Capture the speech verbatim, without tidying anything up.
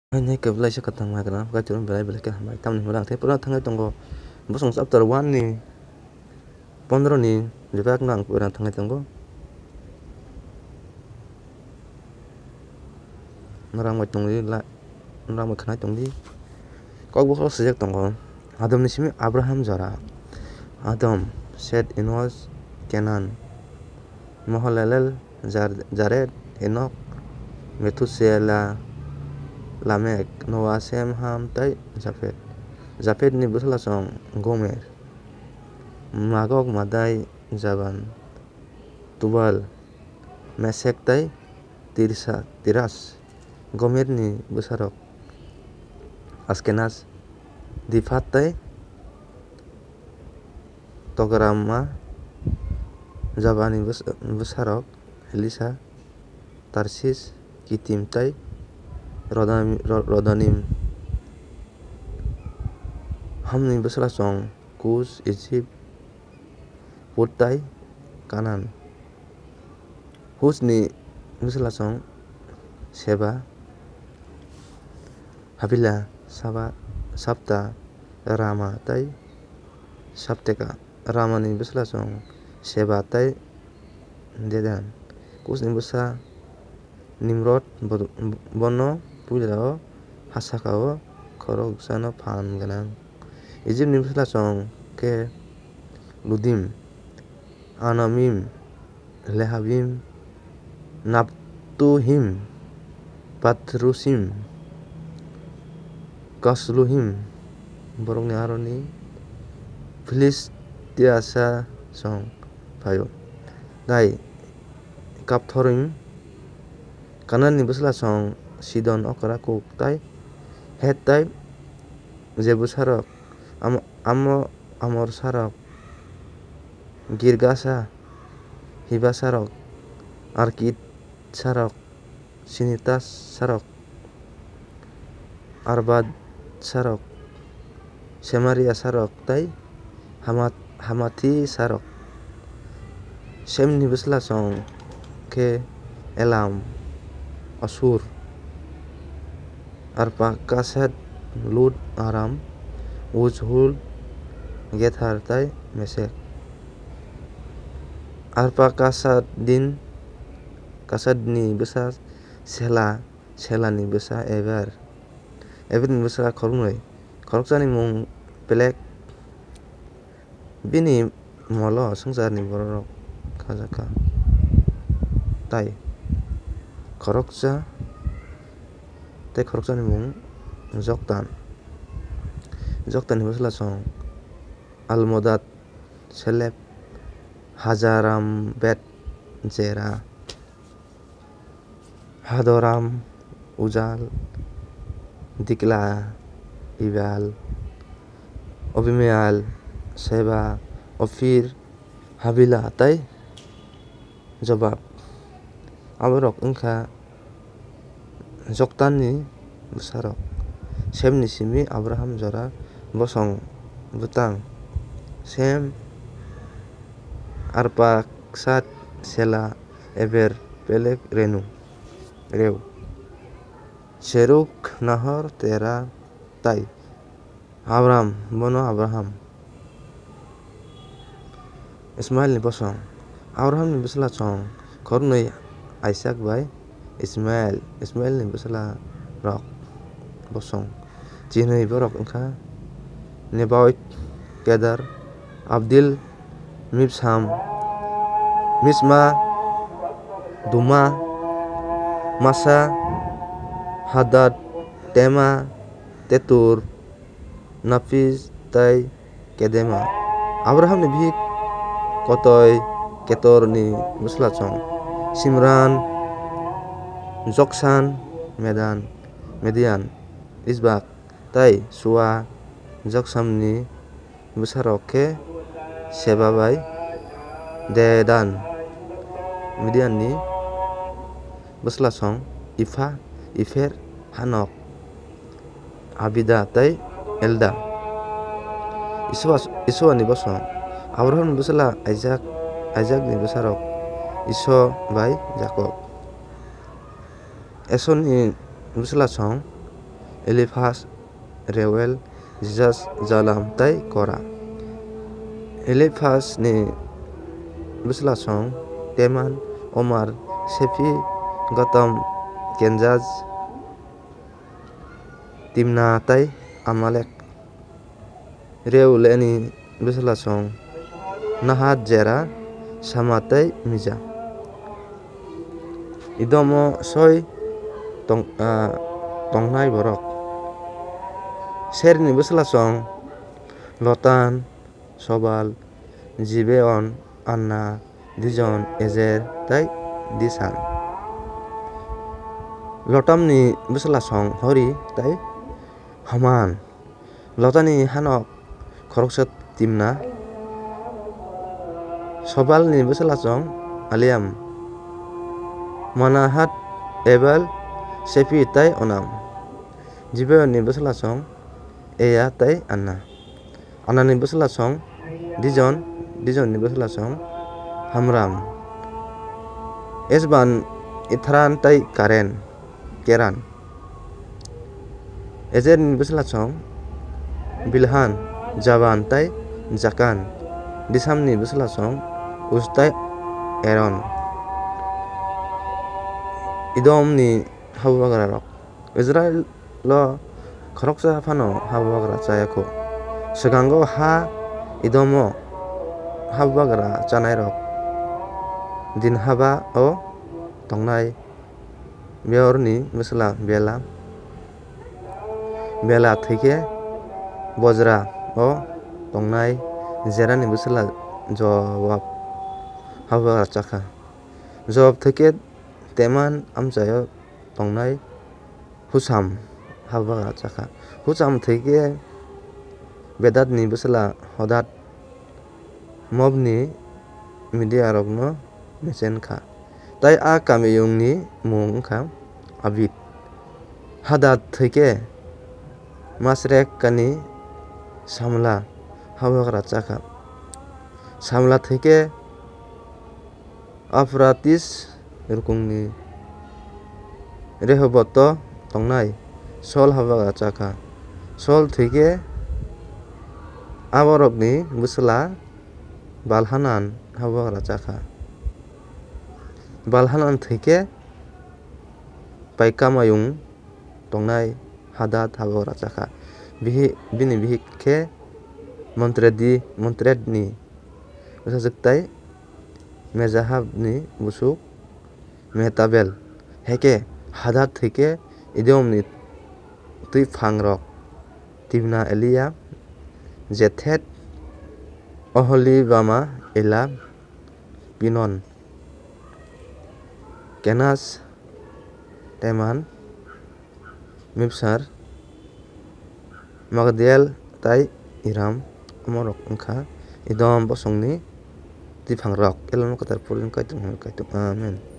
Haini khe belai se kwthang mai kwrwng, kaitorno belai belai khe hambai. Tamni hwnba ang tei pura thangwi tongo. Bosong chapter one ni pondro ni bebak no ang pura thangwi tongo. Norang bai tongdi la, norang bai khwnai tongdi. Kok bokhok swijak tongo. Adamni simi Abraham jora. Adam, Seth, Enos, Kenan, Mahalalel, Jar-, Jared, Enok, Methusela, Lamek, Noa, Sem, Ham tei Japhet. Japhetni bwslasong Gomer, Magog, Madai, Jaban, Tubal, Mesek tei Tirsa, Tiras. Gomerni bwsarok Askenas, Diphat tei Togarma. Jabani bwsa-, bwsarok Elisa, Tarsis, Kitim tei Rodani-, Ro-, Rodanim. Hamni bwslasong Kus, Ijip, Put tei Kanan. Husni bwslasong Seba, Habila, Saba, Sapta, Rama tei Sapteka. Ramani bwslasong Seba tei Dedan. Kusni bwsa Nimrod, bo-, bono puilao ha sakao khoroksano phan gwnang. Ijipni bwslasong khe Ludim, Anamim, Lehabim, Naptuhim, Patrusim, Kasluhim, borokni aroni Philistiasa song phaio. Tei Kapthorim, Kananni bwslasong Sidon okra kuk tei Het tei Jebusarok, Am-, Amo-, Amorsarok, Girgasa, Hibasarok, Arkitsarok, Sinitasarok, Arbadsarok, Semariasarok tei Hamat-, Hamathisarok. Semni bwslasong khe Elam, Asur, Arpakasad, Lud, Aram, Uj, Hul, Gethar tei Mesek. Arpakasadin, Kasadni bwsa Sela, Selani bwsa Eber. Eberni bwsa khoroknwi. Khoroksani mung Pelek. Bini molo swngcharni bororok khajakha. Tai khoroksa, tei khoroksani mung Joktan. Joktanni bwslasong Almodad, Selep, Hajaram, Bet, Jera, Hadoram, Ujal, Dikla, Ibal, Obimeal, Seba, Ophir, Habila tei Jobab. Aborok wngkha Joktanni bwsarok. Semni simi Abraham jora bosong bwtang. Sem, Arpaksad, Sela, Eber, Pelek, Renu, Reu, Seruk, Nahor, Tera, tai Abram, bono Abraham. Ismailni bosong. Abrahamni bwslasong khoroknwi Aisak bai Ismail. Ismailni bwslarok bosong chinwi borok wngkha Nebaioth, Kedar, Abdil, Mibsam, Misma, Duma, Masa, Hadad, Tema, Tetur, Napis tei Kedema. Abrahamni bihik kotoi Ketorni bwslasong Simran, Joksan, Medan, Median, Isbak tei Sua. Joksamni bwsarok khe Seba bai Dedan. Midianni bwslasong Ipha, Ipher, Hanok, Abida tei Elda. Isua, Isuani bosong. Abrahamni bwsla Aisak, Aisakni bwsarok Iso bai Jakob. Esoni bwslasong Eliphas, Reuel, Jisas, Jalam tei Kora. Eliphas ni bwslasong Teman, Omar, Sephi, Gatam, Kenjaz, Timna tei Amalek. Reuel ni bwslasong Nahat, Jera, Sama tei Mija. Edomo soi tong-, ah, tongnai borok. Serni bwslasong Lotan, Sobal, Jibeon, Anna, Dijon, Ezer tei Disan. Lotamni bwslasong Hori tei Haman. Lotani hanok khoroksa Timna. Sobalni bwslasong Aliam, Manahat, Ebal, Sepi tei Onam. Jibeonni bwslasong Eya tei Anna. Annani bwslasong Dijon, Dijonni bwslasong Hamram. Esban, Ithran tei Karen, Keran. Ezerni bwslasong Bilhan, Jaban tei Jakan. Disamni bwslasong Us tei Eron. Edomni habugrarok. Israilo khoroksa phano habugra chaya kho. Swkango ha Edomo habugra chanairok Dinhaba-o tongnai Beorni bwsla Bela. Bela thwikhe Bojra-o tongnai Jerani bwsla Jobab habugra chakha. Jobab thwikhe Teman amchaio tongnai Husam habugra chakha. Husam thwikhe Bedadni bwsla Hodad Mobni Midiarokno mechen kha. Tai a kamiyungni mung wngkha Abid. Hadad thwikhe Masrekani Samla habugra chakha. Samla thwikhe Aphratis rukungni Rehoboto tongnai Sol habugra chakha. Sol thwikhe aborokni bwsla Balhanan habugra chakha. Balhanan thwikhe paikamayung tongnai Hadad habugra chakha. Bihi-, bini bihik khe Montredi-, Montredni bwsajwk tei Mezahabni busuk Metabel. Heke Hadad thwikhe Edomni twiphangrok Tibna, Elia, Jethet, Oholibama, Ela, Pinon, Kenas, Teman, Mibsar, Magdiel tei Iram, omorok wngkha Edom bosongni twiphangrok. Elomno kwtal Puruni Kaitor hwnwi Kaitor. Amen.